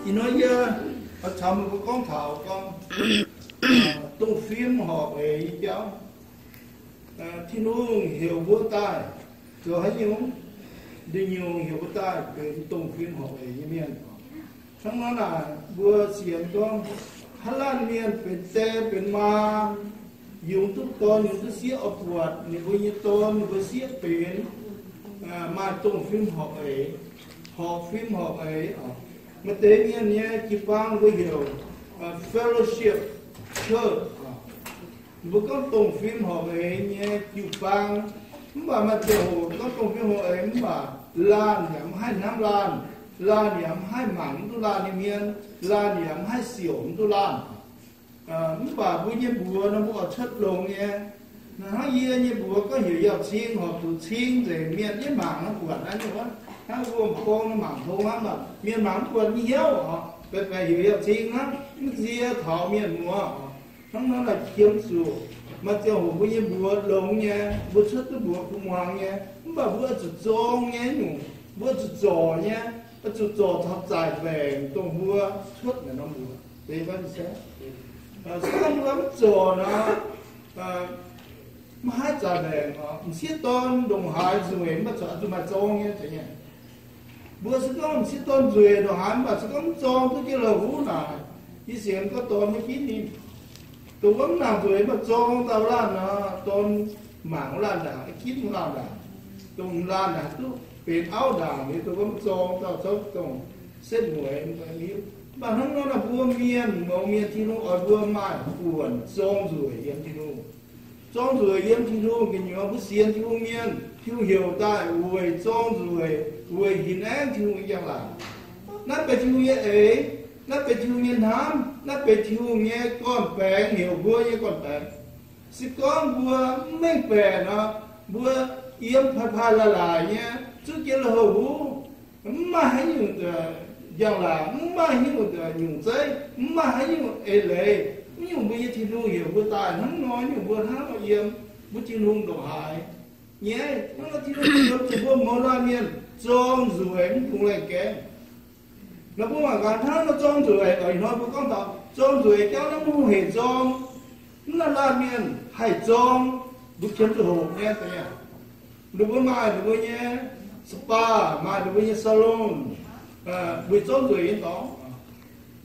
Ih hnoi yie oix caux meih mbuo gorngv taux gorngv dongh fim horpc eix nyei jauv. Tin-Hungh heuc mbuo daaih zoux haaix nyungc? Nduqc nyungc heuc mbuo daaih benx dongh fim horpc eix nyei mienh. Hnangv naaiv naaic mbuo sienx gorngv haaix laanh mienh benx die benx maa, yungz duqv dorn yungz duqv sieqv oix buatc ninh mbuo nyei dorn ninh mbuo sieqv benx maaih dongh fim horpc eix, horpc fim horpc eix. Maaih deix mienh nyei jiu-baang mbuo heuc fellowship church. Mbuo gorngv dongh fim horpc eix nyei jiu-baang, mv baac maaih ziangh hoc gorngv dongh fim horpc eix mv baac laanh yaac mv haih hnamv laanh, laanh yaac mv haih mangc mv duqv laanh nyei hmien, laanh yaac mv haih siouc mv duqv laanh. Mv baac mbuo nyei mbuox nor mbuo oix cuotv longx nyei. Hnangv yie nyei mbuox gorngv heuc yauh cing horpc zuqc cing nzengc mienh yaac mangc mv buatc naaiv nyungc wuov. Hnangv wuom-bong nor mangc hlo hnangv, mv baac mienh mangc mv buatc nyei hnyouv oc. Baeqc baeqc heuc yauh cing hnangv, mv nzie taux mienh muoz oc. Hnangv nor naaic qiemx zuqc maaih ziangh hoc mbuo nyei mbuox longx nyei, mbuo cuotv duqv mbuox kuv muangx nyei, mv baac mbuo oix zuqc zorng nyei nyungc, mbuo oix zuqc zorc nyei, oix zuqc zorc taux zaaic mbaengc dongh mbuo cuotv naaic norm mbuox. Se gorngv mbuo mv zorc nor, mv haih zaaic mbaengc oc. M'sieqv dorn ndongc haaix nzueic mv baac zuqc maaih zorng nyei. Mbuo se gorngv m'sieqv dorn nzueic ndongc haaix mv baac se gorngv mv zorng duqv jienv la'huv naaic, yie sienx gorngv dorn maiv ginv ninh. Dongh wuov mv nangc nzueic mv baac zorng dauh laanh nor, dorn mangc wuov laanh ndaangc, ginv wuov laanh ndaangc. Dongh laanh naaic duqv benx auv ndaangc liuz, dongh wuov mv zorng dauh zorqv dongh setv mueiz mv hiuv. Mv baac hnangv nor naaic mbuo mienh, mouz mienh, Tin-Hungh oix mbuo maaih buonc zorng nzueic yiem Tin-Hungh. Zorng nzueic yiem Tin-Hungh gu'nyuoz mbuo sienx Tin-Hungh mienh, Tin-Hungh heuc daaih weic zorng nzueic, weic hinc aengv Tin-Hungh nyei njang-laangc. Naaiv benx Tin-Hungh nyei eix, naaiv benx Tin-Hungh nyei hnamv, naaiv benx Tin-Hungh nyei gorn-baengx, heuc mbuo nyei gorn-baengx. Se gorngv mbuo mv mengh baeqc nor, mbuo yiem paaix-paaix laaix-laaix nyei, zuqv jienv lui-houx huv, mv maaih haaix nyungc njang-laangc, mv maaih haaix nyungc nyungc zeiv, mv maaih haaix nyungc eix leiz. Mv nyungc mbuo nyei Tin-Hungh heuc mbuo daaih hnangv nor, nyungc mbuo hnangv nor yiem, mbuo Tin-Hungh ndongc haaix nyei. Hnangv nor Tin-Hungh heuc zuqc mbuo mouz laanh mienh zorng nzueic mv bungx laengh gaengh. Nor mbuo mangc gaax hnangv nor zorng nzueic, ih hnoi mbuo gorngv taux zorng nzueic jauv naaiv mbuo hec zorng, mv laanh laanh mienh haih zorng, mbuo qiemx zuqc hoqc nyei. Ninh mbuo maaih ninh mbuo nyei spa, maaih ninh mbuo nyei salon, weic zorng nzueic nyei dorngx.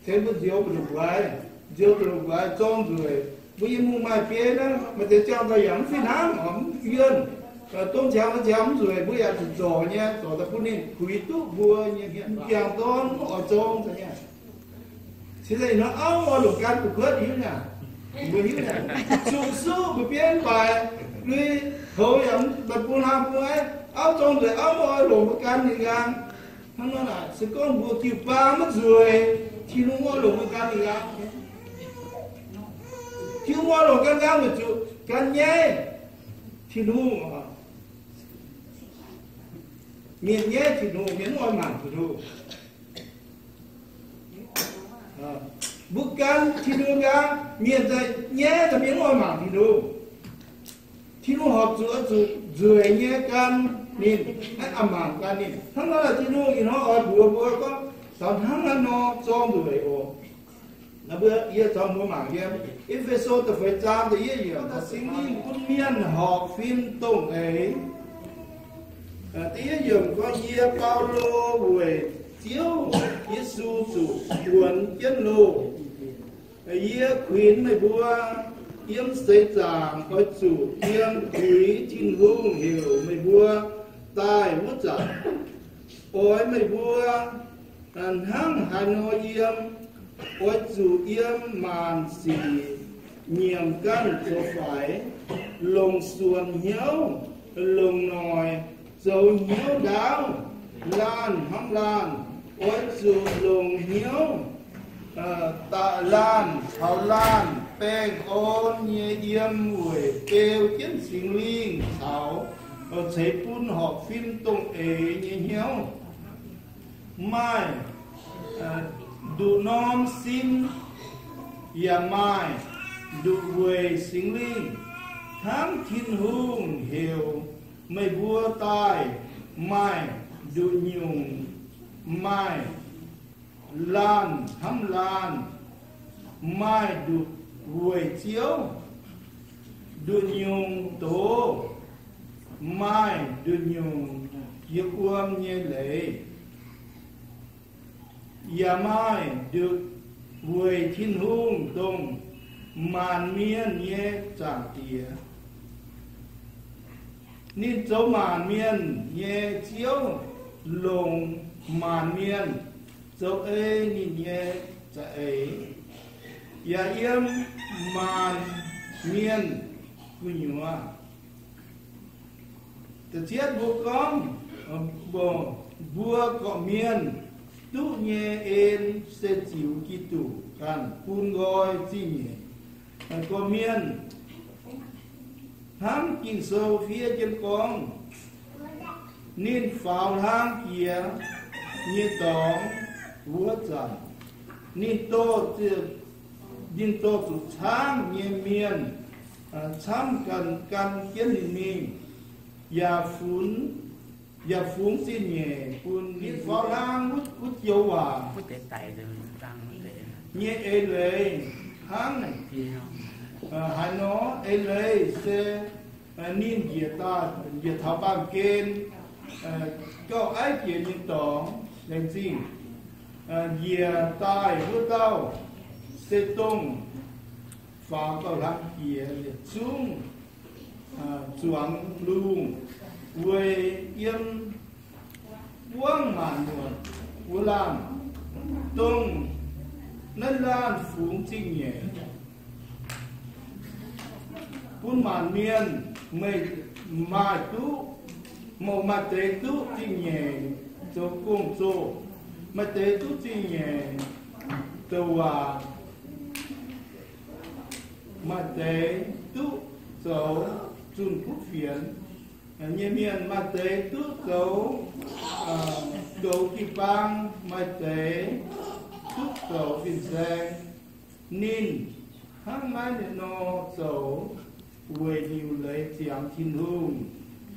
Tengx mbuo nzioux mbu'ndongx guaix, nzioux mbu'ndongx guaix zorng nzueic. Mbuo nyei mungh maaih bieiv naaiv, maaih deix ziangh daaih yaac mv fih hnangv, mv yuonh, dongh ziangx daaih ziangx mv nzueic, mbuo yaac zuqc zorc nyei, zorc daaih bun ninh puix duqv mbuo nyei hmien. M'jangc dorn mv oix zorng nyei. Cingx daaih ih hnoi auv oix longc gan gu'kuotv hiuv naaic, mbuo hiuv naaic, zuqc suqv mbuo bieiv mv baaix, lui-houx yaac mv baac bun hlaang bun aiv, auv zorng nzueic auv mv oix longc mbuo gan ninh nqaang. Hnangv nor naaic, se gorngv mbuo jiu-baang maiv nzueic, Tin-Hungh mv oix longc mbuo gan ninh nqaang. Tin-Hungh mv oix longc gan nqaang weic zuqc gan nyaiv Tin-Hungh. Mienh nyaiv Tin-Hungh, mienh mv oix mangc Tin-Hungh. Mbuo gan Tin-Hungh nqaang, mienh za'gengh nyaiv daaih mienh mv oix mangc Tin-Hungh. Tin-Hungh horpc zuqc oix zuqc nzueic nyei gan ninh, naaiv a'mangc gan ninh. Hnangv nor naaic Tin-Hungh ih hnoi oix mbuox mbuo gorngv, taux hnangv naaiv nor zorng nzueic oc. Naaiv mbuo, yie caux mbuo mangc yiem E^fe^so da'feix zaang da'yietv yiemc, Singx Lingh bun mienh horpc fim dongh eix. Da'yietv yiemc gorngv, yie, Baulo, weic Ziouv Yesu zuqc buonx jienv loh. Yie kuinx meih mbuo yiem seix zaangc oix zuqc yiem kuix Tin-Hungh heuc meih mbuo daaih wuov zanc, oix meih mbuo hnangv haaix nor yiem, oix zuqc yiem maanc sic nyiemc ganh zoux faix, longc suonc hnyouv, longc noic zoux hnyouv ndaauv, laanh hnamv laanh, oix zuqc longc hnyouv daaih laanh caux laanh baengh orn nyei yiem weic beu jienv Singx Lingh caux ceix bun horpc fim dongh eix nyei hnyouv. Maaih nduqc norm sin, yaac maaih nduqc weic Singx Lingh. Hnangv Tin-Hungh heuc meih mbuo daaih maaih nduqc nyungc, maaih laanh hnamv laanh, maaih nduqc weic Ziouv, nduqc nyungc doz, maaih nduqc nyungc jiex wuom nyei leiz, yaac maaih nduqc weic Tin-Hungh, dongh maanc mienh nyei Zaangc Diex. Ninh zoux maanc mienh nyei Ziouv, longc maanc mienh zoux ei ninh nyei za'eix, yaac yiem maanc mienh gu'nyuoz. Da'cietv mbuo gorngv, mbuo gorqv-mienh duqv nyei en se ziux Giduc ganh bun nqoi zingh nyeic. Gorqv-mienh hnangv Ging-Sou fiev jienv gorngv, ninh faaux hlang jiex nyei dorngx wuov zanc, ninh dorh, ninh dorh zuqc caangv nyei mienh camv ganh gan jienv ninh mingh, yaac fungx, yaac fungx zingh nyeic bun ninh faaux hlang wuov joux waac nyei eix leiz hnangv haaix nor. Eix leiz se ninh njiec daaih, njiec taux baamh gen gauh aiv jiex nyei dorngx laengz zingh. Njiec daaih wuov dauh se dongh faaux gauh hlang jiex yietc zungv zuangx lungh weic yiem buangv maanc muotc wuov laanh, dongh naaiv laanh fungx zingh nyeic bun maanc mienh. Meih maaih duqv, maaih deix duqv zingh nyeic zoux gong-zoh, maaih deix duqv zingh nyeic douc waac, maaih deix duqv zoux zunh kuv fienx nyei mienh, maaih deix duqv zoux goux jiu-baang, maaih deix duqv zoux fin-saeng. Ninh hnangv naaiv nor zoux weic liuc leiz ziangx Tin-Hungh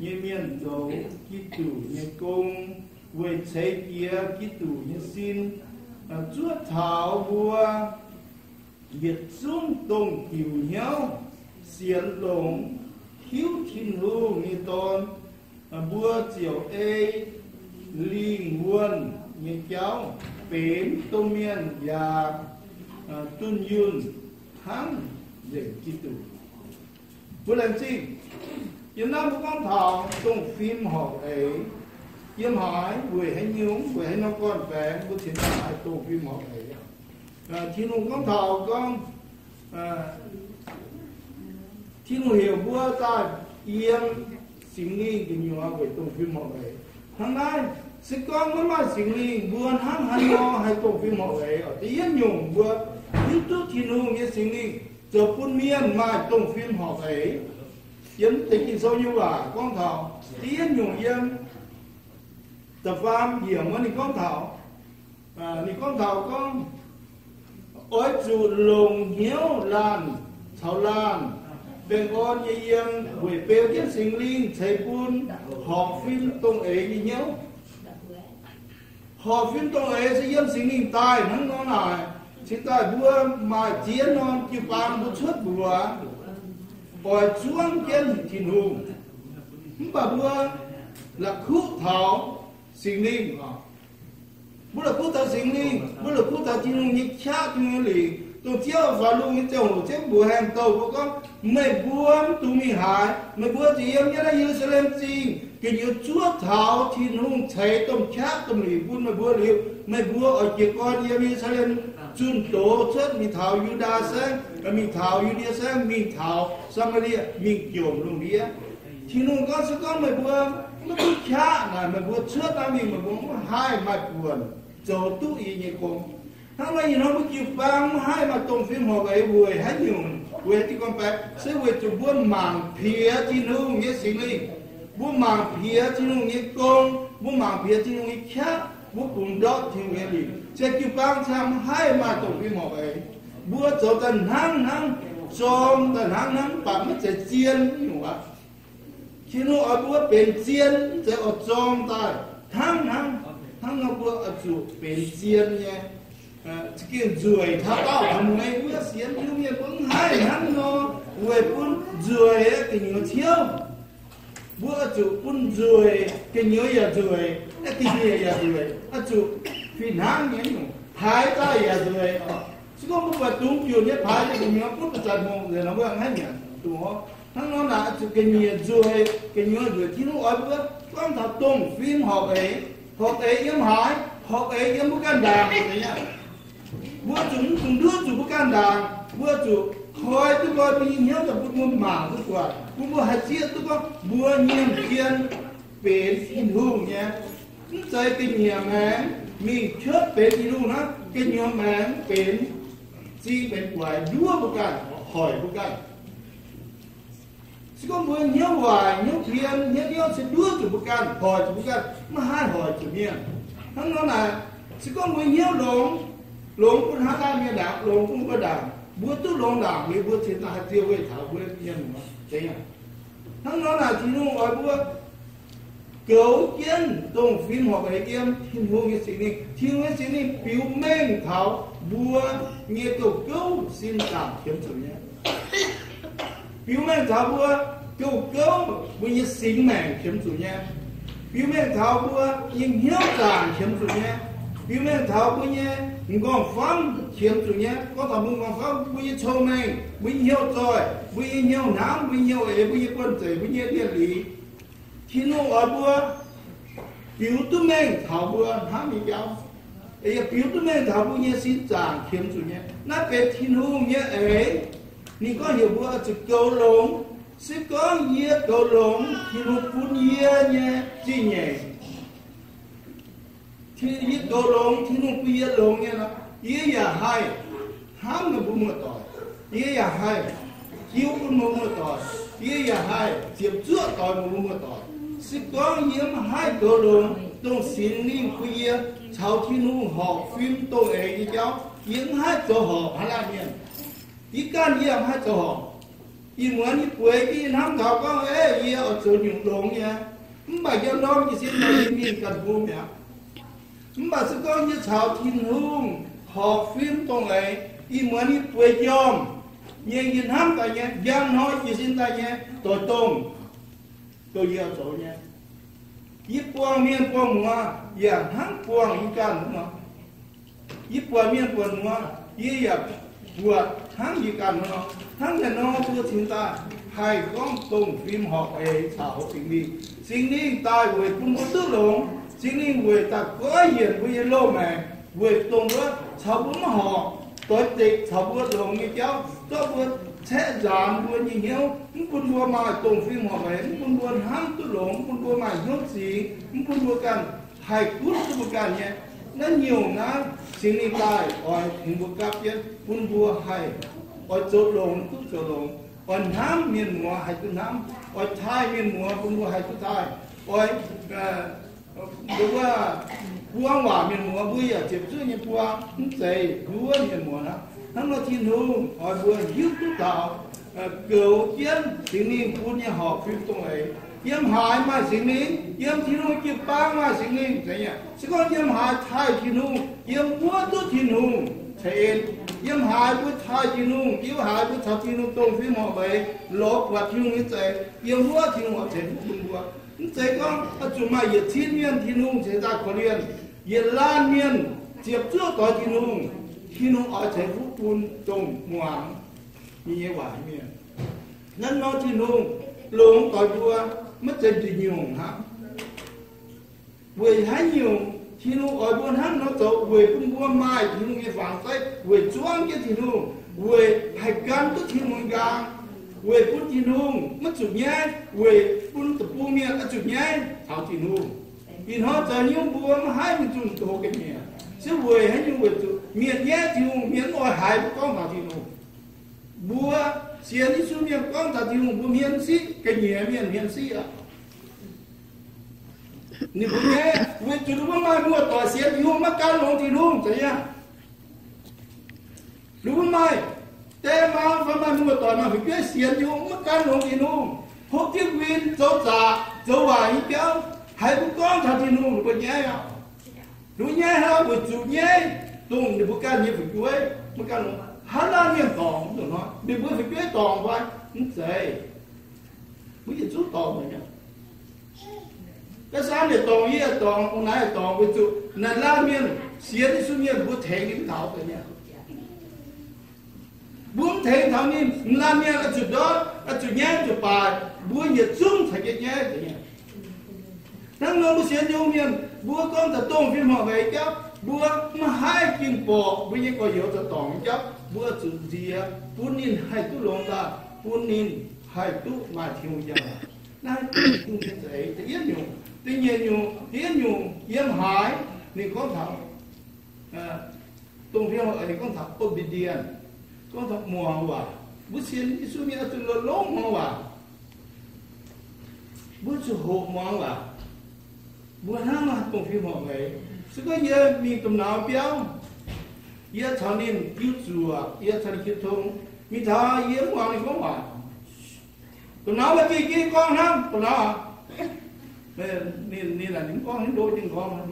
nyei mienh zoux Giduc nyei gong, weic ceix jiez Giduc nyei sin, zuov taux mbuo yietc zungv dongh diuc hnyouv sienx longx hiuv Tin-Hungh nyei Dorn, mbuo ziouc ei lingh wuonh nyei jauv benx domh mienh yaac dunh yunh hnangv nzengc Giduc. Mbuo laengz zingh, yiem naaiv mbuo gorngv taux dongh fim horpc eix. Yiem haaix, weic haaix nyungc, weic haaix nor gorn-baengx mbuo cingx daaih haih dongh fim horpc eix? Tin-Hungh gorngv taux gorngv, Tin-Hungh heuc mbuo daaih yiem Singx Lingh gu'nyuoz weic dongh fim horpc eix. Hnangv naaiv, se gorngv maiv maaih Singx Lingh, mbuo hnangv haaix nor haih dongh fim horpc eix? Da'yietv nyungc, mbuo hiuv duqv Tin-Hungh nyei Singx Lingh zoux bun mienh maaih dongh fim horpc eix. Yiem deix Ging-Sou nyei waac gorngv taux da'yietv nyungc yiem da'faam yiemc wuov ninh gorngv taux, ninh gorngv taux gorngv, oix zuqc longc hnyouv laanh caux laanh baengh orn nyei yiem weic beu jienv Singx Lingh ceix bun horpc fim dongh eix nyei hnyouv. Horpc fim dongh eix se yiem Singx Lingh daaih hnangv nor naaic. Cingx daaih mbuo maaih ziex norm jiu-baang mbuo cuotv mbuox, oix zuangv jienv Tin-Hungh. Mv baac mbuo la'kuqv taux Singx Lingh oc. Mbuo la'kuqv taux Singx Lingh, mbuo la'kuqv taux Tin-Hungh nyei qaqv, Tin-Hungh nyei lingc. Dongh Ziouv faaux lungh nyei ziangh hoc, Ziouv mbuox aengx douh mbuo gorngv, meih mbuo mv dungx mingh haaix. Meih mbuo zuqc yiem nyei naaiv Ye^lu^saa^lem Zingh gu'nyuoz zuov taux Tin-Hungh ceix domh qaqv domh lingc bun meih mbuo liuz, meih mbuo oix jiez gorn yiem Ye^lu^saa^lem zunh doz cuotv mingh taux Yu^ndaa Saengv, mingh taux Yu^ndie Saengv, mingh taux Saa^maa^lie, mingh jomc lungh ndiev. Tin-Hungh gorngv, se gorngv meih mbuo maiv duqv qaqv naaic, meih mbuo cuotv naaiv mingh meih mbuo maiv haih maaih buonc zoux duqv yie nyei gong. Hnangv naaic ih hnoi mbuo jiu-baang maiv haih maaih dongh fim horpc eix weic haaix nyungc, weic haaix diuh gorn-baeqc? Se weic zuqc mbuo mangc piex Tin-Hungh nyei Singx Lingh. Mbuo mangc piex Tin-Hungh nyei gong, mbuo mangc piex Tin-Hungh nyei qaqv, mbuo bungx ndortv Tin-Hungh nyei lingc, se jiu-baang camv haih maaih dongh fim horpc eix. Mbuo zoux daaih hnangv hnangv, zorng daaih hnangv hnangv, mv baac maiv zeiz zien nyungc aqv. Tin-Hungh oix mbuo benx zien, mv zeiz oix zorng daaih hnangv hnangv. Hnangv nor mbuo oix zuqc benx zien nyei, za'gengh nzueic taux daauh taux mueiz wuov. Sienx Tin-Hungh mienh mbuo mv haih hnangv nor, weic bun nzueic gu'nyuoz ciouv. Mbuo oix zuqc bun nzueic gu'nyuoz yaac nzueic, ga'nyiec yaac nzueic, oix zuqc fih hnangv nyei nyungc, paaix daaih yaac nzueic. Se gorngv mbuo buatc dungx junc nyei paaix daaih gu'nyuoz butv daaih mongh nzengc nor, mbuo hnangv haaix nyanc duqv? Hnangv nor naaic oix zuqc ga'nyiec nzueic, gu'nyuoz nzueic. Tin-Hungh oix mbuo gorngv taux dongh fim horpc eix, horpc eix yiem haaix? Horpc eix yiem mbuo ganh ndaangc. Mbuo zuqc, mv zuqc nduov zuqc mbuo ganh ndaangc. Mbuo zuqc koi duqv nqoi mbuo nyei hnyouv daaih bun mbuo mangc duqv buatc, bun mbuo haih zieqv duqv gorngv mbuo nyiemc zien benx Tin-Hungh nyei. Mv zeiz ga'nyiec maengx mingh cuotv benx Tin-Hungh hnangv, gu'nyuoz maengx benx zing benx guaix nduov mbuo ganh, hoic mbuo ganh. Se gorngv mbuo hnyouv waaic, hnyouv pien, hnyouv hnyouv se nduov zuqc mbuo ganh, hoic zuqc mbuo ganh, maiv haih hoic zuqc mienh. Hnangv nor naaic, se gorngv mbuo hnyouv longx, longx bun haaix dauh mienh ndaangc, longx bun mbuo ndaangc, mbuo duqv longx ndaangc liuz, mbuo cingx daaih haih dieh weih taux mbuo mienh muoz. Hnangv nor naaic, Tin-Hungh oix mbuo goux jienv dongh fim horpc eix yiem Tin-Hungh nyei Singx Lingh. Tin-Hungh nyei Singx Lingh biux mengh taux mbuo nyei goux gouv sin zaangc qiemx zuqc nyei. Biux mengh taux mbuo goux gouv mbuo nyei singx maengc qiemx zuqc nyei. Biux mengh taux mbuo nyei hnyouv zaangc qiemx zuqc nyei. Biux mengh taux mbuo nyei m'nqorngv famv qiemx zuqc nyei. Gorngv taux mbuo m'nqorngv famv, mbuo nyei cong-mengh, mbuo nyei hnyouv zoih, mbuo nyei hnyouv hnamv, mbuo nyei hnyouv eix, mbuo nyei buonv-zeic, mbuo nyei mienh liz, Tin-Hungh oix mbuo biux duqv mengh taux mbuo hnamv nyei jauv, yaac biux duqv mengh taux mbuo nyei sin zaangc qiemx zuqc nyei. Naaiv benx Tin-Hungh nyei eix. Ninh gorngv heuc mbuo zuqc goux longx. Se gorngv yie goux longx Tin-Hungh bun yie nyei zingh nyeic, yie goux longx, Tin-Hungh bun yie longx nyei nor, yie yaac haih hnamv meih mbuo muoz-doic. Yie yaac haih jiu bun meih mbuo muoz-doic. Yie yaac haih ziepc zuoqv doix meih mbuo muoz-doic. Se gorngv yie mv haih goux longx dongh Singx Lingh bun yie caux Tin-Hungh horpc fim dongh eix nyei jauv, yie mv haih zoux horpc haaix laanh mienh. Yie ganh yie mv haih zoux horpc. Ih muonz yie bueix jienv yie hnamv taux gorngv, eix, yie oix zoux nyungc longx nyei, mv baac yie ndorm jiez sin nor yie mingh ganh hlo mi'aqv. Mv baac se gorngv yie caux Tin-Hungh horpc fim dongh eix, ih muonz yie bueix njormh nyei, yie hnamv daaih nyei, njang hnoi jiez sin daaih nyei doix dongh, dongh yie oix zoux nyei. Yie buangh mienh buangh muoz yaac hnangv buangh yie ganh nor. Yie buatc mienh buatc muoz, yie yaac buatc hnangv yie ganh nor. Hnangv naaiv nor mbuo cingx daaih haih gorngv dongh fim horpc eix caux Singx Lingh. Singx Lingh daaih weic bun mbuo duqv longx. Singx Lingh weic daaih goiv yienc mbuo nyei loz-maengc, weic dongh wuov caux mbuo maiv horpc, doix dekc caux mbuo longx nyei jauv, zorqv mbuo caeqv nzaanx mbuo nyei hnyouv, mv bun mbuo maaih dongh fim horpc eix, mv bun mbuo hnamv duqv longx, mv bun mbuo maaih hnyouv zingx, mv bun mbuo ganh haih gunv duqv mbuo ganh nyei. Naaiv nyungc naaiv Singx Lingh daaih oix tengx mbuo gapv jienv, bun mbuo haih oix zoux longx duqv zoux longx, oix hnamv mienh muoz haih duqv hnamv, oix taaih mienh muoz bun mbuo haih duqv taaih, oix, mbuo buangh waac mienh muoz mbuo yaac ziepc zuoqv nyei buangh, mv zeiz nduov mienh muoz aqv. Hnangv nor Tin-Hungh oix mbuo hiuv duqv taux goux jienv Singx Lingh bun nyei horpc fim dongh eix. Yiem haaix maaih Singx Lingh, yiem Tin-Hungh jiu-baang maaih Singx Lingh. Se gorngv yiem haaix taaih Tin-Hungh, yiem wuov duqv Tin-Hungh ceix en. Yiem haaix mbuo taaih Tin-Hungh, yiem haaix mbuo caux Tin-Hungh dongh fim horpc eix, lorz buatc Tin-Hungh nyei za'eix, yiem wuov Tin-Hungh oix ceix fuqv bun mbuo. Mv zeiz gorngv oix zuqc maaih yietc cin mienh Tin-Hungh ceix daaih korv-lienh, yietc laanh mienh ziepc zuoqv doix Tin-Hungh, Tin-Hungh oix ceix fuqv bun dongh muangx ninh nyei waac nyei mienh. Hnangv nor Tin-Hungh longx doix mbuo, maiv zeiz nduqc nyungc hnangv. Weic haaix nyungc Tin-Hungh oix mbuo hnangv nor zoux? Weic bun mbuo maaih Tin-Hungh nyei fangx zeiv, weic zuangv jienv Tin-Hungh, weic haih gan duqv Tin-Hungh nyei nqaang, weic bun Tin-Hungh maiv zuqc nyaiv, weic bun deic-bung mienh oix zuqc nyaiv taux Tin-Hungh. Ih hnoi zoux hnyouv mbuo maiv haih mingh zunh doz ga'nyiec, se weic haaix nyungc? Weic zuqc mienh nyaiv Tin-Hungh, mienh mv oix haiz mbuo gorngv taux Tin-Hungh. Mbuo sienx Yesu mienh gorngv taux Tin-Hungh, mbuo hmien siqv, ga'nyiec mienh hmien siqv aqv. Ninh mbuo nyaiv weic zuqc ninh mbuo maaih muoz-doic sienx Tin-Hungh maiv gan longx Tin-Hungh, zeiz nyei. Ninh mbuo maaih die maa fai maaih muoz-doic maaih fu'jueiv sienx Tin-Hungh maiv gan longx Tin-Hungh, hopv diuv win zoux zaqc zoux waaic nyei jauv, haiz mbuo gorngv taux Tin-Hungh ninh mbuo nyaiv aqv. Ninh mbuo nyaiv hnangv weic zuqc nyaiv dongh ninh mbuo ganh nyei fu'jueiv maiv gan longx. Hnangv naaiv mienh dorngc, ninh mbuo fu'jueiv dorngc fai? Mv zeiz. Mbuo yietc zungv dorngc nyei. Ga'saan yietc dorngc, yie dorngc, ong naaiv dorngc, weic zuqc naaiv laanh mienh, sienx Yesu mienh mbuo tengx ninh mv taux deix mienh. Mbuo mv tengx taux ninh, laanh mienh oix zuqc ndortv, oix zuqc nyaiv, zuqc baaix, mbuo yietc zungv caux jienv nyaiv deix mienh. Hnangv nor mbuo sienx Tin-Hungh mienh, mbuo gorngv taux dongh fim horpc weic jauv, mbuo maiv haih ging borqc mbuo nyei gorx-youz zoux dorngc nyei jauv, mbuo zuqc nziex bun ninh haih duqv longx daaih, bun ninh haih duqv maaih Tin-Hungh njang-laangc. Naaiv Tin-Hungh nyei za'eix da'yietv nyungc. Da'nyeic nyungc, da'yietv nyungc yiem haaix, ninh gorngv taux dongh fim horpc weic ninh gorngv taux obedient, gorngv taux muangx waac. Mbuo sienx Yesu mienh oix zuqc longx-longx muangx waac. Mbuo zuqc hoqc muangx waac. Mbuo hnangv nor dongh fim horpc weic. Se gorngv yie mingh domh nauz biauv, yie caux ninh jiu zuoqc, yie caux ninh jiu tong, mingh taux yie mv muangx ninh gorngv waac. Domh nauz maaih zingh jienv gorngv hnangv, domh nauz aac, ninh, ninh laaic ninh mv gorngv, ninh ndo jienv gorngv.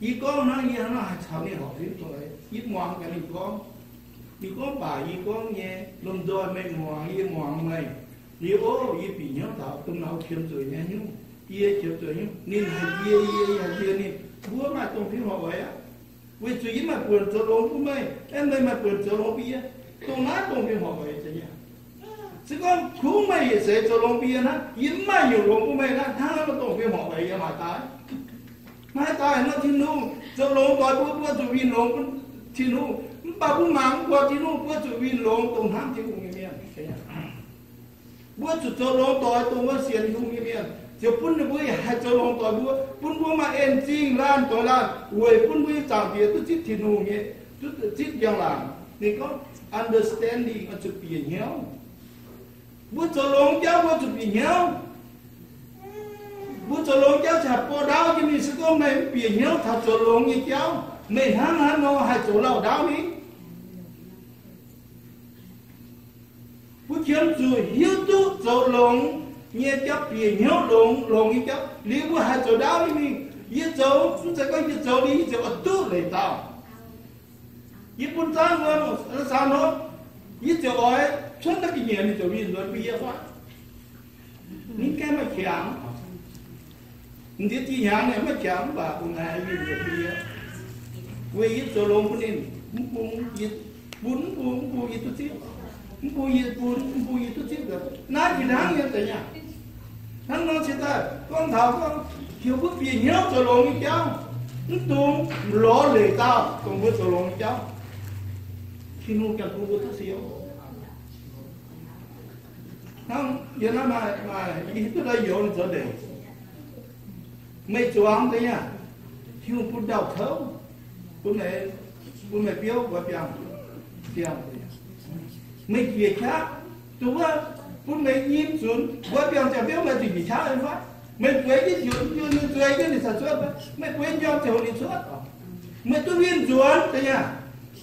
Yie gorngv hnangv, yie hnangv nor haih caux ninh horpc fim dongh, yie muangx gaax ninh gorngv. Ninh gorngv baac yie gorngv nyei, lomh nzoih meih muangx, yie muangx meih. Yie, o, yie bieqc hnyouv taux domh nauz qiemx zuqc nyei hnyouv, yie qiemx zuqc nyei hnyouv, ninh haih ndie yie, yie haih ndie ninh. Mbuo maaih dongh fim horpc weic aqv. Weic zuqc yie maaih buonc zoux longx bun meih, aeqv, meih maaih buonc zoux longx bun yie. Dongh naaiv dongh fim horpc weic zeiz nyei. Se gorngv kungx meih yietc seix zoux longx bun yie hnangv, yie mv maaih nyungc longx bun meih hnangv, hnangv naaiv maaih dongh fim horpc weic yiem haaix daaih? Maiv haih daaih nor. Tin-Hungh zoux longx doix mbuo, mbuo zuqc winh longx bun Tin-Hungh. Mv baac mbuo mangc mv buatc Tin-Hungh, mbuo zuqc winh longx dongh hnamv Tin-Hungh nyei mienh. Mbuo zuqc zoux longx doix dongh wuov sienx Tin-Hungh nyei mienh, ziouc bun ninh mbuo yaac haih zoux longx doix mbuo, bun mbuo maaih en-zingh laanh doix laanh weic bun mbuo nyei Zaangc Diex duqv zipv Tin-Hungh nyei, duqv zipv njang-laangc. Ninh gorngv understanding, oix zuqc bieqc hnyouv. Mbuo zoux longx jauv mbuo zuqc bieqc hnyouv. Mbuo zoux longx jauv ziouc haih bou ndaauv jienv mingh. Se gorngv meih mv bieqc hnyouv taux zoux longx nyei jauv, meih hnangv haaix nor haih zoux lauh ndaauv mingh? Mbuo qiemx zuqc hiuv duqv zoux longx nyei jauv, bieqc hnyouv longx, longx nyei jauv liuz mbuo haih zoux ndaauv nyei mingh. Yie zoux, mv zeiz gorngv yie zoux liuz yie ziouc oix duqv leiz dauh. Yie bun zaangv wuom, aa, saau nor, yie ziouc oix cuotv naaiv ga'nyiec ninh ziouc winh nzuonx bun yie fai? Ninh gaengh maaih qangx. M'ndiev zinh hnyangx ninh maiv qangx mv baac bun naaiv winh nzuonx bun yie. Weic yie zoux longx bun ninh, mv bung yie, bun mv bung, mv bung yie duqv zipv, mv bung yie bun, mv bung yie duqv zipv. Naaiv fih hnangv nyei deix nyei. Hnangv nor cingx daaih gorngv taux gorngv heuc mbuo bieqc hnyouv zoux longx nyei jauv, mv dungx lorz leiz dauh dongh mbuo zoux longx nyei jauv. Tin-Hungh ganh bun mbuo duqv siou. Hnangv yie naaiv maaih, maaih, yie hiuv duqv ndau youz ninh zoux ndeic. Meih zuangx deix nyei, Tin-Hungh bun ndau-kouv, bun meih, bun meih biouv nqoi biangh, biangh. Meih njiec qaqv, dongh wuov bun meih nyim zunx nqoi biangh ziangh biouv meih zuqc njiec qaqv fai? Meih bueix jienv njiec, ninh zueiz jienv ninh caux cuotv fai? Meih bueix njormh ziouc hoqc ninh cuotv oc. Meih duqv winh nzuonx deix nyei.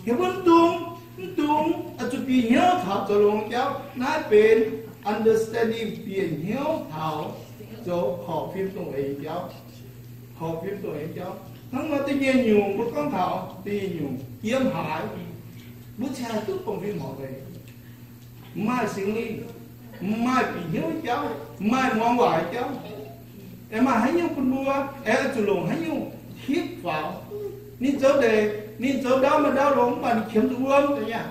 Heuc mbuo mv dungx, mv dungx oix zuqc bieqc hnyouv taux zoux longx jauv. Naaiv benx understanding, bieqc hnyouv taux zoux horpc fim dongh eix nyei jauv. Horpc fim dongh eix nyei jauv. Hnangv nor da'nyeic nyungc mbuo gorngv taux da'nyeic nyungc yiem haaix, mbuo cingx haih duqv dongh fim horpc eix. Maaih Singx Lingh, maaih bieqc hnyouv jauv, maaih muangx waac jauv. Aengx maaih haaix nyungc bun mbuo, aengx oix zuqc longc haaix nyungc hitv faaux. Ninh zoux ndeic, ninh zoux ndau maaih ndau longx, mv baac ninh qiemx zuqc wuom deix nyei.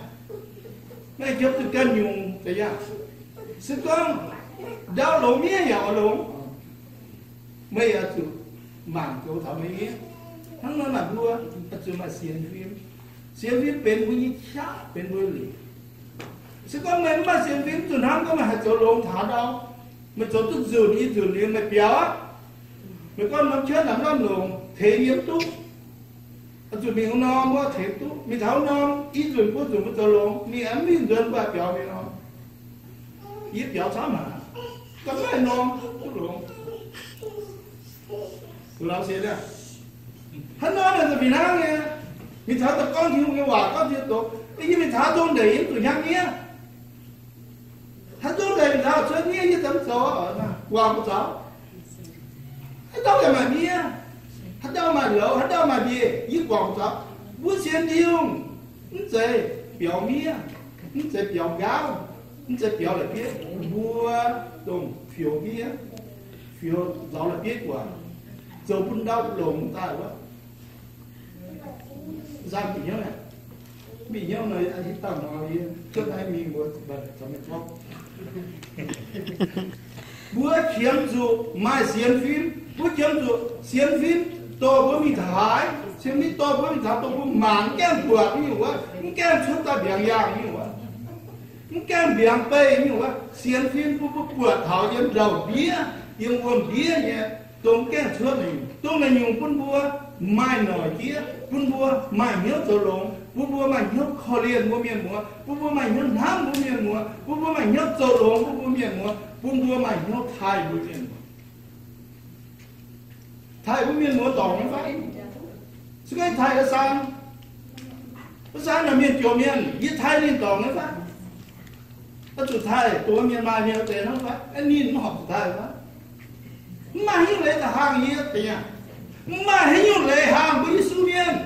Meih qiemx zuqc ganh nyungc deix nyei. Se gorngv ndau longx, miev yaac oix longx. Meih oix zuqc mangc goux taux meih miev. Hnangv nor naaic mbuo oix zuqc maaih sienx fim. Sienx fim benx mbuo nyei qaqv, benx mbuo leiz. Se gorngv meih mv maaih sienx fim, zuqc hnamv gorngv meih haih zoux longx taux ndau, meih zoux duqv nzunc i nzunc liuz meih biaux aqv. Meih gorngv norm cuotv naaic mv longx, tengx yie mv duqv. Oix zuqc mingh wuov norm wuov tengx duqv, mingh taux wuov norm i nzunc buo nzunc mbuo zoux longx, mingh aqv, mv mingh nzuonx mbuo biaux mingh norm. Yie biaux camv haic, ga'maiv norm duqv longx. Zuqc lauz sienx aqv. Hnangv nor naaic fih hnangv nyei, mingh taux daaih gorngv Tin-Hungh nyei waac, gorngv Tin-Hungh doqc, yie mingh taux zong ndeic yie mv zuqc hnyangx miev. Haaix zong ndeic mingh taux cuotv miev yie ziouc mv zoux, guangc mbuo zoux. Haaix dauh yaac maaih miev, haaix dauh maaih louz, haaix dauh maaih mbiec, yie guangc mbuo zoux. Mbuo sienx Tin-Hungh mv zeiz biaux miev, mv zeiz biaux nqaauv, mv zeiz biaux la'bieiv. Mbuo dongh fioux miev, fioux nzaaux la'bieiv guangc, zoux bun ndau longx daaih wuov. Nzangc bieqc hnyouv, bieqc hnyouv nor, hitv dangh nor yie cuotv naaiv mingh mbuo caux meih gorngv, mbuo qiemx zuqc maaih sienx fim. Mbuo qiemx zuqc sienx fim dorh mbuo mingh taux haaix? Sienx fim dorh mbuo mingh taux dongh mbuo mangc mv gaengh buatc nyungc wuov, mv gaengh cuotv daaih mbiaangx yaangh nyungc wuov, mv gaengh mbiaangx beih nyungc wuov. Sienx fim bun mbuo buatc taux yiem ndau-ndiev, yiem wuom-ndiev nyei, dongh mv gaengh cuotv naaic nyungc, dongh naaic nyungc bun mbuo maaih noic jieqv, bun mbuo maaih hnyouv zoux longx, bun mbuo maaih hnyouv korv-lienh mbuo mienh muoz, bun mbuo maaih hnyouv hnamv mbuo mienh muoz, bun mbuo maaih hnyouv zoux longx bun mbuo mienh muoz, bun mbuo maaih hnyouv taaih mbuo mienh muoz. Taaih mbuo mienh muoz dorngc nyei fai? Se gorngv taaih wuov saan, wuov saan naaic mienh jomc mienh, yie taaih ninh dorngc nyei fai? Oix zuqc taaih dongh mienh maaih mienh wuov deix hnangv fai? Ninh mv horpc zuqc taaih fai? Mv maaih haaix nyungc leiz daaih haangh yie deix aqv. Mv maaih haaix nyungc leiz haangh mbuo Yesu mienh,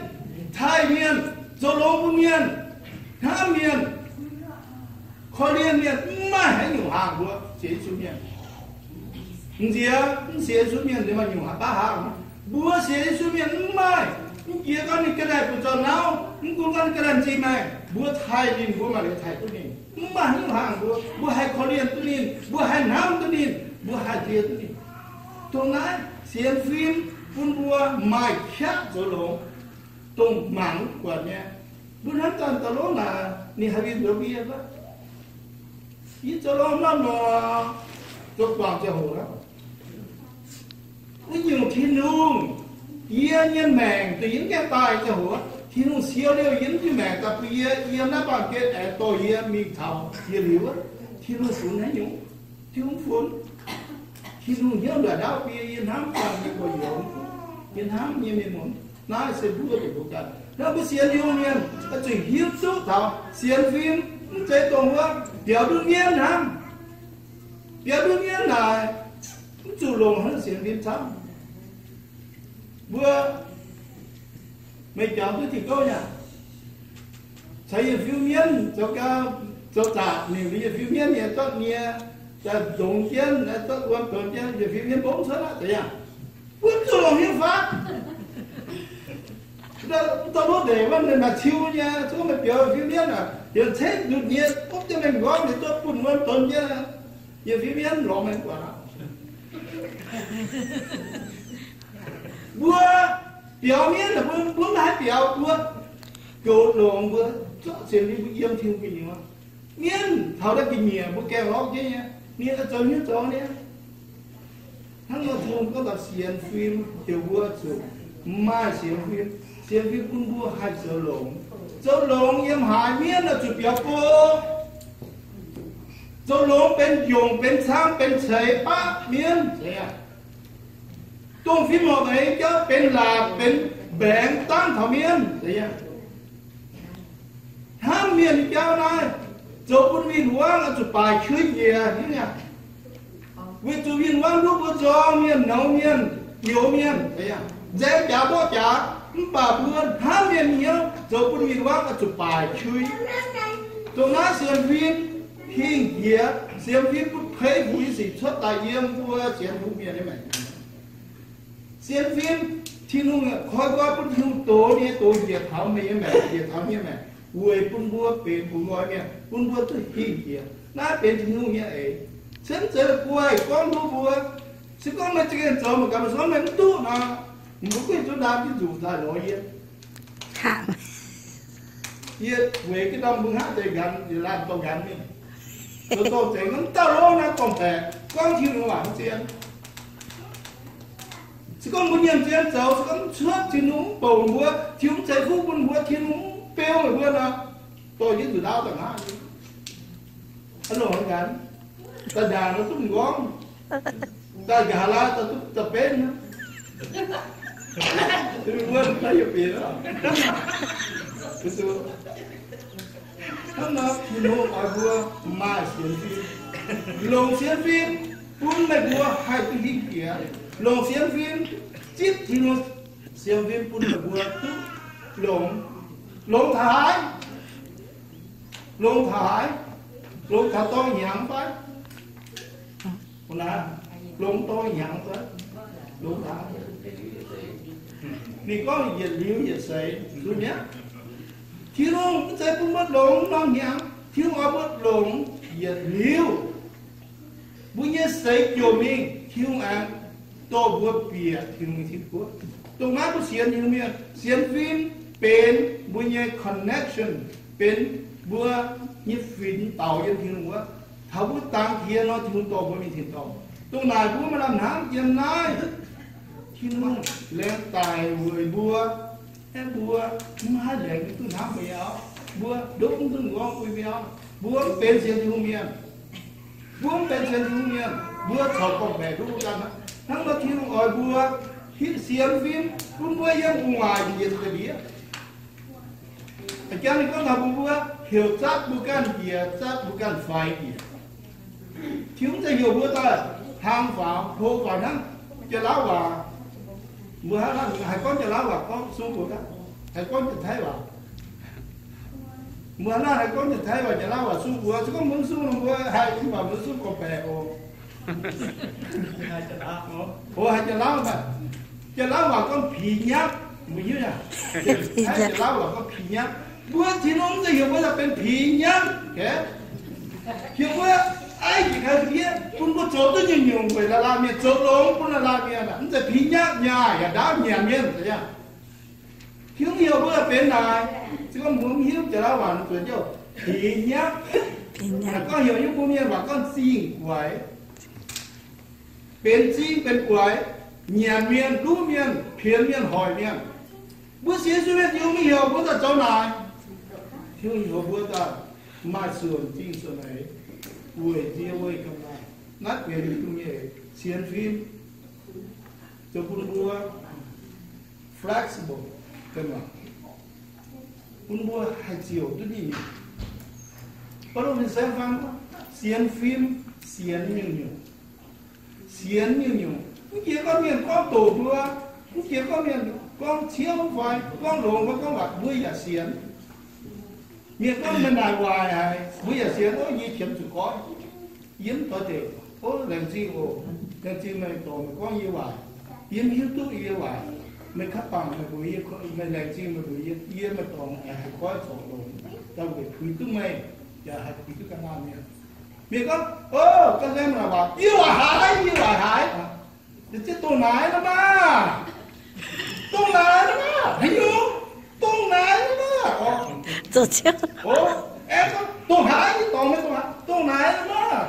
taaih mienh, zoux longx bun mienh, hnamv mienh, korv-lienh mienh. Mv maaih haaix nyungc haangh mbuo sienx Yesu mienh. M'nziex mv sienx Yesu mienh maaih nyungc haaix baav haangh? Mbuo sienx Yesu mienh mv maaih, mv jiex gorngv ninh ga'naaiv bun zorc nauv, mv gunv gorngv ninh ga'naaiv nzih maengh, mbuo taaih ninh, mbuo maaih leiz taaih duqv ninh. Mv maaih haaix nyungc haangh mbuo. Mbuo haih korv-lienh duqv ninh, mbuo haih hnamv duqv ninh, mbuo haih ndie duqv ninh. Dongh naaiv sienx fim bun mbuo maaih qaqv zoux longx, dongh mangc mv buatc nyei. Mbuo hnamv daaih da'lov naaic ninh haih winh nzoux mbuo yie fai? Yie zoux longx hnangv nor, zoux guangc ziangh hoc aqv. Wuov nyungc Tin-Hungh, yie nyei maengc dongh yie mv gaengh daaih ziangh hoc, Tin-Hungh siou liouh yie mv diuh maengc daaih bun yie yiem naaiv baamh gen aengx dorh yie mingh taux yietc liuz wuov, Tin-Hungh funx haaix nyungc? Tin-Hungh funx. Tin-Hungh hnyouv nduqc ndaauv bun yie, yie hnamv daaih yie gorx-youz, yie hnamv nyei mienh muoz. Naaiv se mbuo zuqc mbuo ganh, naaiv mbuo sienx Tin-Hungh mienh oix zuqc hiuv duqv taux sienx fim mv zeiz dongh wuov biaux ndutv mienv hnangv. Biaux ndutv mienv naaic mv zuqc longc hnangv sienx fim camv. Mbuo, meih jangx duqv diuh gouv nyei aqv. Caux yietc fiuv mienv zoux gau, zoux zaqc, ninh mbuo yietc fiuv mienv nyei zorqv nie, daaih ndongx jienv, zorqv wuom donx jienv, yietc fiuv mienv mbopv cuotv aqv, zeiz yaac. Mbuo mv zuqc longc hnyouv fatv. Da'lov ndeic wuov maaih ciu nyei, zuqc meih biaux fiuv mienv aac, yietc ceix ndutv nie, bopv jienv mengh nqorngv, ninh zorqv bun wuom donx jienv, yietc fiuv mienv lorz mengh guaax aqv. Mbuo biaux mienv, mbuo, mbuo maiv haih biaux, mbuo goux longx, mbuo zorqv sienx fim mbuo yiem Tin-Hungh gu'nyuoz. Mienv taux daaih ga'nyiec mbuo gaengh lorqc jienv nyei, ninh oix zoux hnyouv zoux niaa. Hnangv nor Tin-Hungh gorngv taux sienx fim heuc mbuo zuqc maaih sienx fim. Sienx fim bun mbuo haih zoux longx. Zoux longx yiem haaix mienv oix zuqc biaux go. Zoux longx benx njongc benx cang benx ceix baqv mienv, zeiz yaac. Dongh fim horpc eix jauv benx laatc benx mbaengx dangv taux mienv, zeiz yaac. Hnamv mienh nyei jauv naaiv zoux bun win-wangv oix zuqc baaic qui njiec hnangv yaac. Weic zuqc win-wangv nduov mbuo nzorng mienh, nouz mienh, nyouz mienh, nzaeng jaax mborqv jaax, mv baac mbuo hnamv mienh nyei hnyouv zoux bun win-wangv oix zuqc baaic qui. Dongh naaiv sienx fim hingh jiex, sienx fim butv peix fuc nyei sic cuotv daaih yiem mbuo sienx fim mienh nyei maengc. Sienx fim, Tin-Hungh koi nqoi bun Tin-Hungh dox nyei, dox njiec taux meih nyei maengc, njiec taux mienh maengc, weic bun mbuo benx bungx nqoi mienh, bun mbuo duqv hingh jiex. Naaiv benx Tin-Hungh nyei eix. Cen zeiz la'guaih gorngv nduov mbuo, se gorngv meih za'gengh zoux mangc gaax, meih zorqv meih mv duqv nor, mbuo gueiv zunv ndaam jienv nzuqc daaih lorz yie. Yie weic ga'ndorm mbuo hngaqv deix nqanx, yie laanh dorh nqanx mingh. Zoux dorh zengx mv dauh lov naaiv gorngv-baeqc, gorngv Tin-Hungh waac mv zien. Se gorngv mbuo nyiemc zien zoux, se gorngv cuotv Tin-Hungh mv bouc mbuo, Tin-Hungh mv ceix fuqv bun mbuo, Tin-Hungh mv beu meih mbuo nor, dorh jienv nzuqc ndaauv daaih hngaqv. Aa longc nqanx, daaih ndaangc nor duqv m'nqorngv, daaih nqa'haav laai daaih duqv da'benv. Wuov, naaiv yie bieqc oc. Hnangv nor, Tin-Hungh oix mbuo maaih sienx fim. Longc sienx fim bun meih mbuo haih duqv hingh jiex. Longc sienx fim zipv Tin-Hungh sienx fim bun meih mbuo duqv longx. Longx taux haaix? Longx taux haaix? Longx taux dorng hnyangx fai? Longx dorng hnyangx fai? Longx taux haaix? Ninh gorngv yietc liuz yietc seix, zuqc mi'aqv. Tin-Hungh mv zeiz bun mbuo longx norm hnyangx, Tin-Hungh oix mbuo longx yietc liuz. Mbuo nyei seix jomc mingh, Tin-Hungh aengx dorh mbuo bieqc Tin-Hungh nyei tin-guoqv. Dongh naaiv mbuo sienx Tin-Hungh mienh, sienx fim benx mbuo nyei connection, benx mbuo nyei finx daux yiem Tin-Hungh wuov. Taux mbuo dangx jiex nor, Tin-Hungh dorh mbuo mingh tin-dorngh. Dongh naaic mbuo maaih lamh hnamv yiem naaiv, Tin-Hungh laengz daic weic mbuo. Aeqv, mbuo mv haih laengz duqv hnamv mbuo nyei auv. Mbuo ndoqv mv duqv nqorngv bun mbuo nyei auv. Mbuo mv benx sienx Tin-Hungh mienh. Mbuo mv benx sienx Tin-Hungh mienh. Mbuo corc gorngv-baeqc duqv mbuo ganh hnangv. Hnangv nor Tin-Hungh oix mbuo hiuv sienx fim bun mbuo yiem gu'nguaaic njiec deix ndiev. A'jang ninh gorngv taux mbuo, mbuo heuc zatv mbuo ganh njiec, zatv mbuo ganh faix njiec. Tin-Hungh mv zeiz heuc mbuo daaih hlang faaux, hlo faaux hnangv. Janx-Lauv waac, mbuo haaix lauh haih gorngv Janx-Lauv waac gorngv sung mbuo ganh, haih gorngv Janx-Taiv waac. Mbuo haaix lauh haih gorngv Janx-Taiv waac, Janx-Lauv waac sung mbuo. Se gorngv mbuo mv sung nor, mbuo haih mv baac mbuo sung gorngv-baeqc oc. Oc, haiz Janx-Lauv, Janx-Lauv waac gorngv pix nyapv, mbuo hiuv nyei. Haiz Janx-Lauv waac gorngv pix nyapv. Mbuo Tin-Hungh mv zeiz heuc mbuo daaih benx pix nyapv, heuc mbuo aiv njiec kaux ndiev, bun mbuo zoux duqv nyungc-nyungc weic laanh laanh mienh, zoux longx bun laanh laanh mienh. Mv zeiz pix nyapv nyaah yaac ndaauv nyanc mienh. Tin-Hungh heuc mbuo benx naaic, se gorngv mbuo mv hiuv Janx-Lauv waac zuqc jouh pix nyapv. Gorngv heuc yiem mbuo mienh waac gorngv zingh guaix. Benx zingh benx guaix, nyanc mienh, luv mienh, pienx mienh, hoic mienh. Mbuo sienx Yesu mienh, Tin-Hungh mv heuc mbuo daaih zoux naaic. Tin-Hungh heuc mbuo daaih maaih suonc zingh suonc eix, weic nziex weic ga'naaiv. Naaiv benx Tin-Hungh nyei sienx fim, zoux bun mbuo flexible, bun mbuo haih ziouc duqv ninh. Baulo fin-saeng faan, sienx fim, sienx nyungc-nyungc. Sienx nyungc-nyungc. Mv jiex gorngv mienh gorngv doqc mbuo, mv jiex gorngv mienh gorngv ciouv fai gorngv longx fai gorngv waaic, mbuo yaac sienx. Mienh gorngv meih naaic waaic haic, mbuo yaac sienx, ov, yie qiemx zuqc goiv. Yie mv doix deic, ov, laengz zingh oc. Laengz zingh meih dorngc meih gorngv yie waaic. Yie mv hiuv duqv yie waaic. Meih kaav bangc meih mbuox yie, meih laengz zingh meih mbuox yie, yie meih dorngc yaac haih goiv corc longx, daaih weic puix duqv meih, yaac haih puix duqv ga'naaiv mienh. Mienh gorngv, ov, ga'naaiv mienh naaic waaic, yie waaic haic, yie waaic haic. Dongh naaic nor maah! Dongh naaic nor maah! Haaix nyungc? Dongh naaic nor maah! Ov, aengx gorngv, dongh haaix, yie dorngc meih dongh haaix? Dongh naaic nor maah!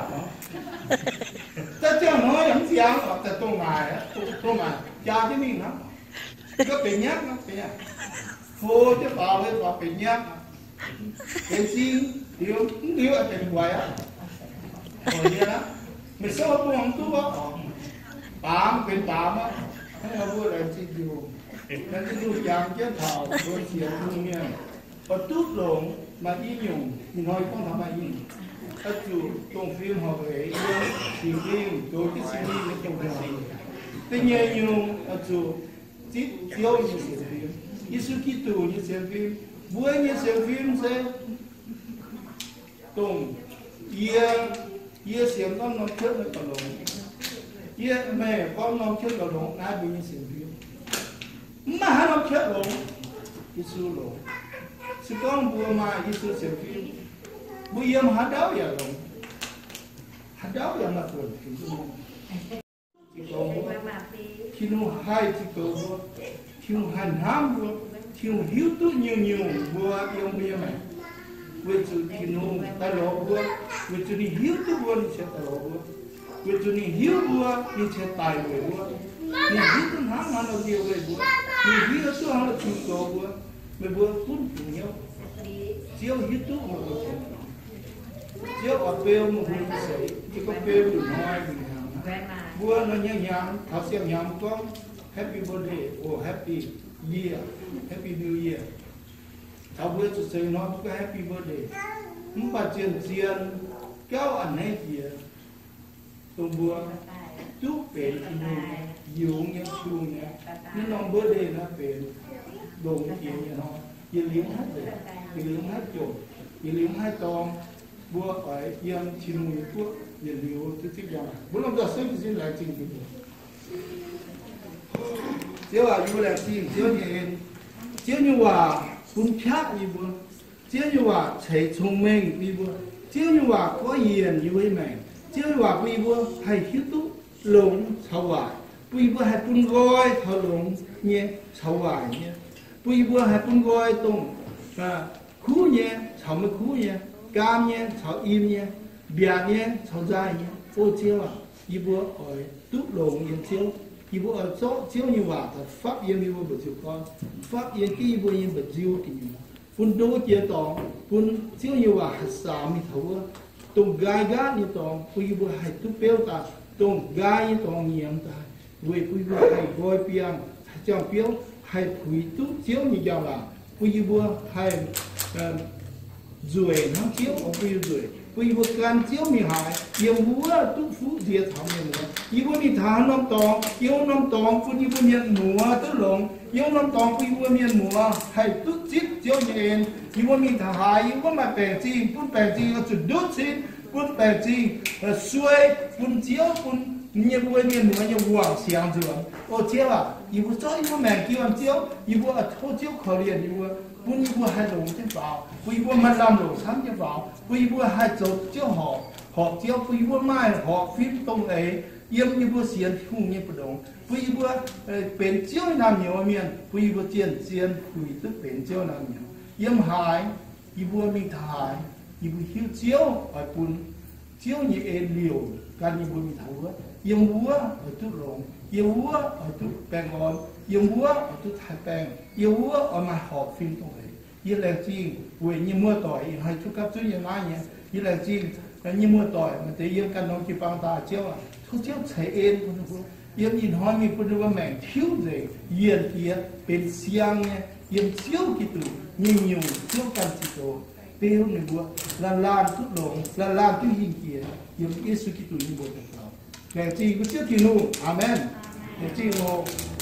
Daaih ziangh hnoi yaac mv ziangx, daaih dongh naaic, dongh naaic jaa jienv mingh hnangv. Gorngv benx nyapv, benx nyapv. Hlo jienv faaux, hlo faaux benx nyapv. Benx zingh, liuz mv liuz benx guaix aqv. Meih souv bung mv duqv aqv. Baamz benx baamz aqv. Hnangv nor mbuo laengz zingh Tin-Hungh. Laengz zingh Tin-Hungh jangx jienv taux mbuo sienx Tin-Hungh mienh oix duqv longx maaih i nyungc. Ih hnoi gorngv taux maaih i nyungc, oix zuqc dongh fim horpc eix yiem Singx Lingh, zoux jienv Singx Lingh nyei dongh fim. Da'nyeic nyungc, oix zuqc zipv Ziouv nyei sienx fim, Yesu Giduc nyei sienx fim. Mbuo nyei sienx fim se dongh yie, yie sienx gorngv norm cuotv naaiv gauh longx. Yie, meih gorngv norm cuotv gauh longx, naaiv mbuo nyei sienx fim. Mv maaih haaix norm cuotv longx, Yesu longx. Se gorngv mbuo maaih Yesu sienx fim, mbuo yiem haaix ndau yaac longx, haaix ndau yaac maaih buonc fingx duqv. Tin-Hungh haih zipv goux mbuo, Tin-Hungh haih hnamv mbuo, Tin-Hungh hiuv duqv nyungc-nyungc mbuo yiem mbuo nyei maengc. Weic zuqc Tin-Hungh daaih lorz mbuo, weic zuqc ninh hiuv duqv mbuo, ninh ziouc daaih lorz mbuo. Weic zuqc ninh hiuv mbuo, ninh ziouc daic weic mbuo. Ninh hiuv duqv hnangv haaix nor ndie weic mbuo. Ninh hiuv duqv hnangv haaix nor zipv goux mbuo. Meih mbuo gunv fingx hnyouv. Ziouv hiuv duqv meih mbuo. Ziouv oix beu meih mbuo nyei seix, Ziouv gorngv beu nduqc hnoi nduqc hnyangx. Mbuo nor hnyangx-hnyangx taux siang-hnyangx gorngv, Happy New Year. Caux mbuo zuqc seix hnoi duqv Happy Birthday. Mv baac zien-zien gauh a'hneiv jiex, dongh mbuo duqv benx Tin-Hungh youz nyei, Tin-Hungh nyei, naaiv norm birthday naaiv benx longx jiex nyei hnoi. Yietc liuz haih nzengc, yietc liuz haih jomc, yietc liuz haih dorng, mbuo oix yiem Tin-Hungh nyei guoqv yietc liuz duqv zipv njang. Mbuo lomh nzoih suiv jiez sin laengz zingh Tin-Hungh. Ziouv aac, yie mbuo laengz zingh Ziouv nyei en. Ziouv nyei waac bun qaqv yie mbuo. Ziouv nyei waac ceix cong-mengh yie mbuo. Ziouv nyei waac goiv yienc yie mbuo nyei maengc. Ziouv nyei waac bun yie mbuo haih hiuv duqv longx caux waaic, bun yie mbuo haih bun nqoi taux longx nyei caux waaic nyei, bun yie mbuo haih bun nqoi dongh kuv nyei caux maiv kuv nyei, gaam nyei caux im nyei, mbiaatc nyei caux nzaaih nyei. O Ziouv aac, yie mbuo oix duqv longx yiem Ziouv. Yie mbuo oix zorqv Ziouv nyei waac daaih fapv yiem yie mbuo mba'nziu gorn, fapv yiem jienv yie mbuo nyei mba'nziu gu'nyuoz, bun ndo jiex dorngx, bun Ziouv nyei waac haih saaux mingh taux wuov, dongh nqaai nqaatv nyei dorngx bun yie mbuo haih duqv beuv daaih, dongh nqaai nyei dorngx nyiemz daaih, weic bun yie mbuo haih nqoi biangh, haih jangx biouv, haih puix duqv Ziouv nyei njang-laangc, bun yie mbuo haih nzueic hnangv Ziouv oix bun yie mbuo nzueic, bun yie mbuo gan Ziouv mingh haaix, yiem wuov duqv fuqv nziex taux mienh muoz. Yie mbuo mingh taux haaix norm dorngx, yiem wuov norm dorngx bun yie mbuo mienh muoz duqv longx, yiem wuov norm dorngx bun yie mbuo mienh muoz haih duqv zipv Ziouv nyei en. Yie mbuo mingh taux haaix, yiem wuov maaih baengc zingh, bun baengc zingh oix zuqc ndutv cin, bun baengc zingh suei, bun Ziouv bun yie mbuo mienh muoz nyei wangc siangx nzuonx. O Ziouv aac, yie mbuo zorqv yie mbuo maengc jiu an Ziouv, yie mbuo oix tov Ziouv korv-lienh yie mbuo, bun yie mbuo haih longx jienv faaux, bun yie mbuo maaih lamh longc camv jienv faaux, bun yie mbuo haih zoux Ziouv horpc, horpc Ziouv, bun yie mbuo maaih horpc fim dongh eix yiem yie mbuo sienx Tin-Hungh nyei mbu'ndongx, bun yie mbuo benx Ziouv naamh nyouz mienh, bun yie mbuo zien-zien puix duqv benx Ziouv naamh nyouz. Yiem haaix, yie mbuo mingh taux haaix, yie mbuo hiuv Ziouv oix bun Ziouv nyei en liouc gan yie mbuo mingh taux wuov. Yiem wuov oix duqv longx, yiem wuov oix duqv baengh orn, yiem wuov oix duqv taaih baengh, yiem wuov oix maaih horpc fim dongh eix. Yie laengz zingh weic nyei muoz-doic ih hnoi duqv gapv zunv yiem naaiv nyei. Yie laengz zingh nyei muoz-doic maaih deix yiem ganh norm jiu-baang daaih, Ziouv aac, tov Ziouv ceix en bun ninh mbuo. Yiem ih hnoi mingh bun ninh mbuo maengc tiuv nzengc, yienc jiex benx siang nyei, yiem Ziouv Giduc nyei nyungc, Ziouv ganh ziouc zoux beu ninh mbuo laanh laanh duqv longx, laanh laanh duqv hingh jiex, yiem Yesu Giduc nyei mbuox daux gaux. Laengz zingh mbuo Ziouv Tin-Hungh. Aamen. Laengz zingh oc.